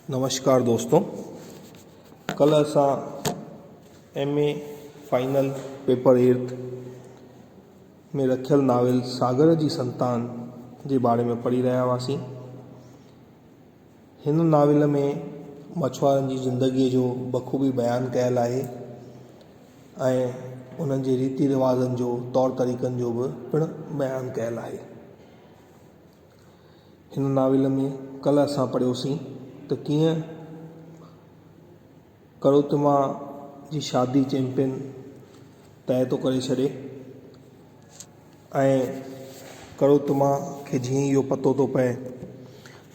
نمشڪار دوستو ڪلهه اسان M A final paper eighth ۾ رکيل ناول ساگر جي سنتان جي باري ۾ پڙهي رهيا هئاسين هن ناول ۾ مڇوارن جي زندگيءَ جو بخوبي بيان ڪيل آهي ۽ انهن جي ريتي رواجن جو طور طريقن جو به پڻ بيان ڪيل آهي هن ناول ۾ ڪلهه اسان پڙهيوسين ته ڪيئن ڪروتما جي شادي چيمپئن طئي ٿو ڪري ڇڏي ۽ ڪروتما کي جيئن ئي اهو پتو ٿو پئي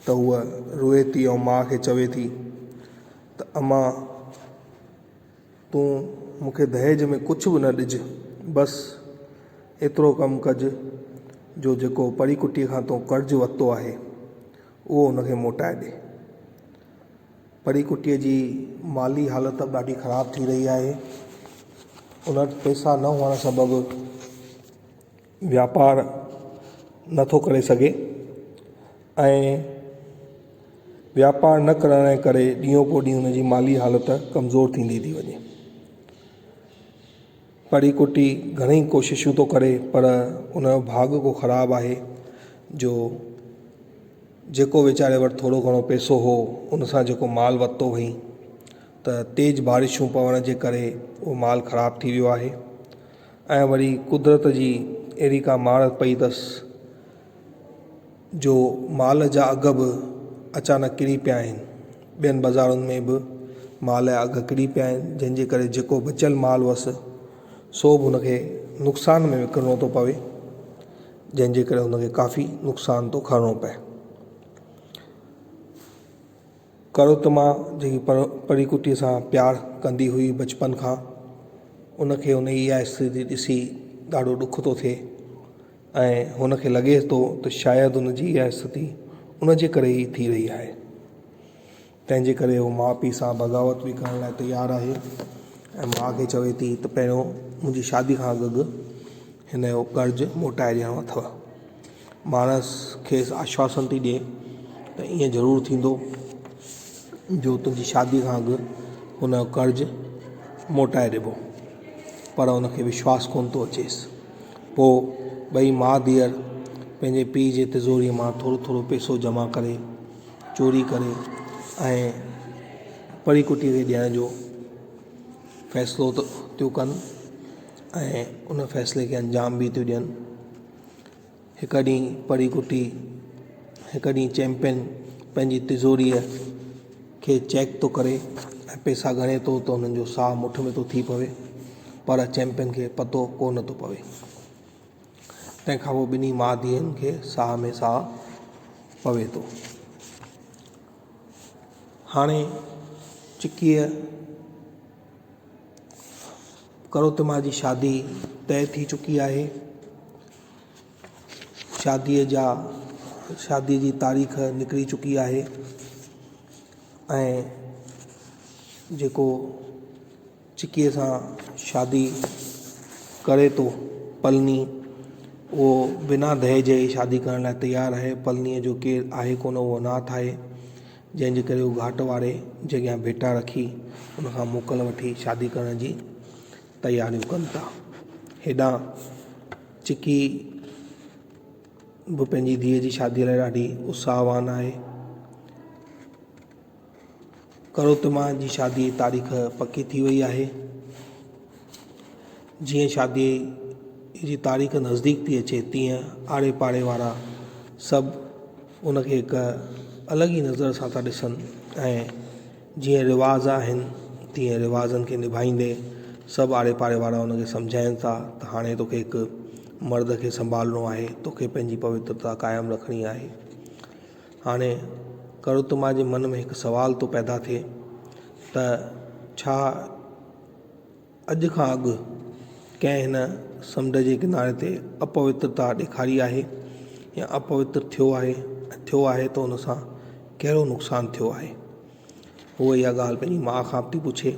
ته هوءَ روئي ٿي ۽ ماءُ کي چوي ٿي ته امان تون مون کي دهيج ۾ ڪجهه به نه ڏج بس ايترو ڪم ڪج جو جيڪو پري ڪٽيءَ کان تو قرض ورتو آهي اهو هن کي موٽائي ڏي. پري ڪٽيءَ جي مالي حالت به ڏاڍي خراب ٿي رهي آهي. ان وٽ پئسا نه هئڻ سبب واپار نٿو ڪري سگهي ۽ واپار نه ڪرڻ جي ڪري ڏينهون ڪو ڏينهن هن جي مالي حالت ڪمزور ٿيندي ٿي وڃي. پري ڪٽي گهڻي ئي ڪوششون ٿو ڪري پر ان جو ڀاڳ ڪو خراب آهي جو جيڪو ويچاري وٽ ٿورو گهڻو پئسو هو ان سان جيڪو مال ورتو هئائين ته تيز بارشون پوڻ جي ڪري اهو مال خراب ٿي ويو آهي ۽ وري قدرت جي اهڙي ڪا مار پئي اٿس جو مال جا اگهه به اچانڪ ڪري پيا آهن. ٻين بازارن ۾ به مال جا اگهه ڪري پيا آهن جنهن جي ڪري جيڪو بچيل مال هئس سو به هن کي نقصان ۾ وڪڻڻو ٿو پوي جنهن جي ڪري هن کي ڪافي نقصان ٿو کڻڻو پئي. ڪروتما جيڪي پري ڪٽيءَ سان پيار ڪندي هئي بچپن کان ان کي ان جي اها اسٿتي ڏسي ڏاڍو ڏک ٿو ٿئي ۽ هن کي لڳي ٿو ته شايد ان جي اها اسٿتي ان جي ڪري ئي ٿي رهي آهي تنهن جي ڪري هو ماءُ پيءُ سان بغاوت به ڪرڻ لاءِ تيار آهي ۽ ماءُ کي چوي ٿي ته پهريون منهنجي شادي کان اڳ اڳ هن جو قرض موٽائي ڏيڻو اٿو ماڻس کيس آشواسن ٿي ڏئي ته ائين ضرور ٿيندو جو تنهنجي شادي کان اڳ هن جو قرض موٽائي ڏبو پر هن کي وشواس ڪونه ٿو اچيس پوءِ ٻئي ماءُ ڌيئر پنهنجي پيءُ جي تجوريءَ مان ٿورو ٿورو پئسو جمع ڪري چوري ڪري ۽ پري ڪٽيءَ کي ڏيڻ جو فيصلو ٿيون ڪن ۽ ان فيصلي کي انجام به ٿيون ڏين هڪ ڏينهن پري ڪٽي هڪ ڏينهن چيمپئن پنهنجي تجوريءَ کي چيڪ ٿو ڪري ۽ پئسا ڳڻي ٿو ته هنن جو ساهه مٺ ۾ ٿو ٿي پوي پر چيمپئن کي پتو ڪونه ٿو پوي تنهن کان پوءِ ٻنهي ماءُ ڌيئن کي ساهه ۾ ساهه پوي ٿو هاڻي چڪيءَ ڪروتما جي شادي طئي ٿي چڪي آهي شاديءَ جا شاديءَ جي تاريخ نڪري چڪي آهي ۽ جيڪو چڪيءَ سان شادي ڪري ٿو پلني اهو بنا دهيج جي شادي ڪرڻ لاءِ تيار آهي پلنيءَ جو ڪير آهي ڪونه اهو اناٿ آهي جنهن جي ڪري هو گهاٽ واري جي اڳيان ڀيٽا رکي ان کان موڪل وٺي شادي ڪرڻ جي تياريون ڪن ٿا هيڏانهن چڪي به پنهنجي ڌيءَ جي شاديءَ لاءِ ڏاڍي اتساهوان آهي. ڪروتما جي شاديءَ جي تاريخ پڪي ٿي وئي آهي. جيئن شاديءَ جي تاريخ نزديڪ ٿي اچي تيئن آڙي پاڙي وارا سڀ ان کي هڪ الڳ ئي نظر سان ٿا ڏسن ۽ جيئن رواج آهن تيئن رواجن کي نڀائيندي سڀ آڙي پاڙي وارا ان کي سمجهائين ٿا ته هاڻي توکي هڪ مرد کي سنڀالڻو آهي توکي پنهنجي پوترتا قائم رکڻي آهي هاڻي ڪروتما جي من ۾ هڪ سوال ٿو پيدا ٿئي ته ڇا اڄ کان اڳ ڪنهن هن سمنڊ جي ڪناري تي اپوترتا ڏيکاري آهي يا اپوتر ٿيو آهي ۽ ٿيو آهي ته ان سان ڪهڙو نقصان ٿيو آهي هوء اها ڳالهه پنهنجي ماءُ کان به ٿي پڇي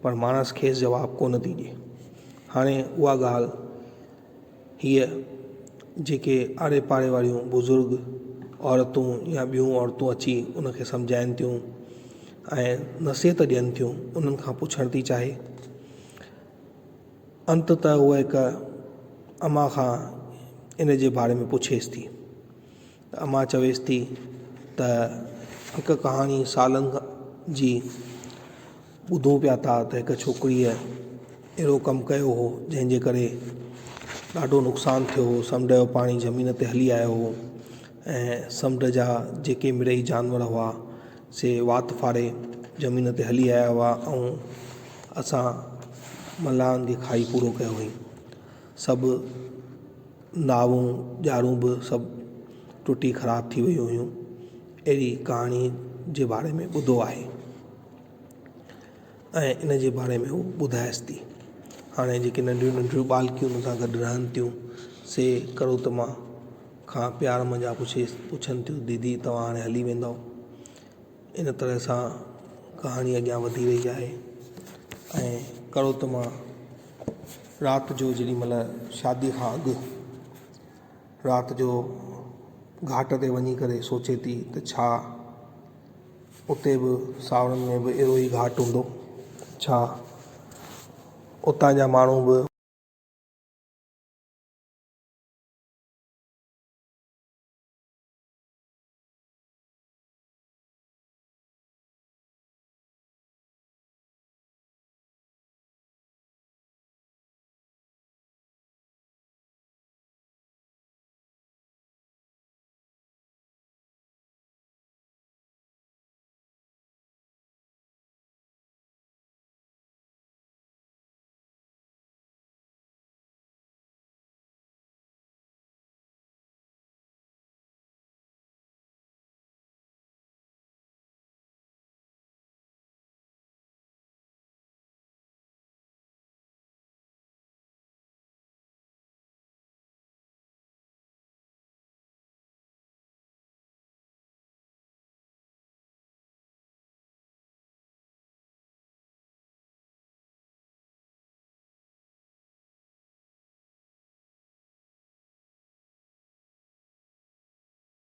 پر ماڻس کيس جواب ڪونه ٿي ڏئي هاڻي اها ڳالهه هيءَ جيڪي آڙي پاڙي واريون بزرگ عورتون يا ٻيون عورتون اچي ان کي سمجهائين ٿيون. ۽ نصيحت ڏين ٿيون انهن کان پڇڻ ٿي چاهي. انت ته هوء هڪ امان کان ان جي باري ۾ پڇيس ٿي ته امان چويس ٿي ته هڪ ڪهاڻي سالن جي ٻڌون پيا ٿا ته هڪ ڇوڪريءَ اهڙو ڪم ڪيو هو جنهن جي ڪري ڏاڍو نقصان ٿيو هو سمنڊ جو پاڻي زمين تي هلي آيو هو ۽ سمنڊ جا جيڪي مڙئي جانور هئا سي وات ڦاڙي زمين تي هلي آيا هئا ۽ اسان ملاحن کي کائي پورو ڪيو هئائين سڀ ناوون ڄارون به سڀ ٽٽي خراب ٿي ويون هيون اهڙي ڪهاڻي جي باري ۾ ٻڌو آهي ۽ ان جي باري ۾ هو ٻڌائيس ٿي هاڻي جيڪي ننڍيون ننڍيون ٻالڪيون هن سان گڏ رهن ٿيون سي ڪروتما کان پيار منجهان پڇيس پڇن ٿيون ديدي توهان هاڻي هلي ويندؤ ان طرح سان ڪهاڻي اڳيان وڌي رهي آهي ۽ ڪروتما رات جو جيڏي مهل شاديءَ کان اڳ رات جو گهاٽ تي وڃي ڪري سوچي ٿي ته ڇا اتي به سانوڻ ۾ به اهڙو ئي گهاٽ هوندو ڇا اتان جا ماڻهو به.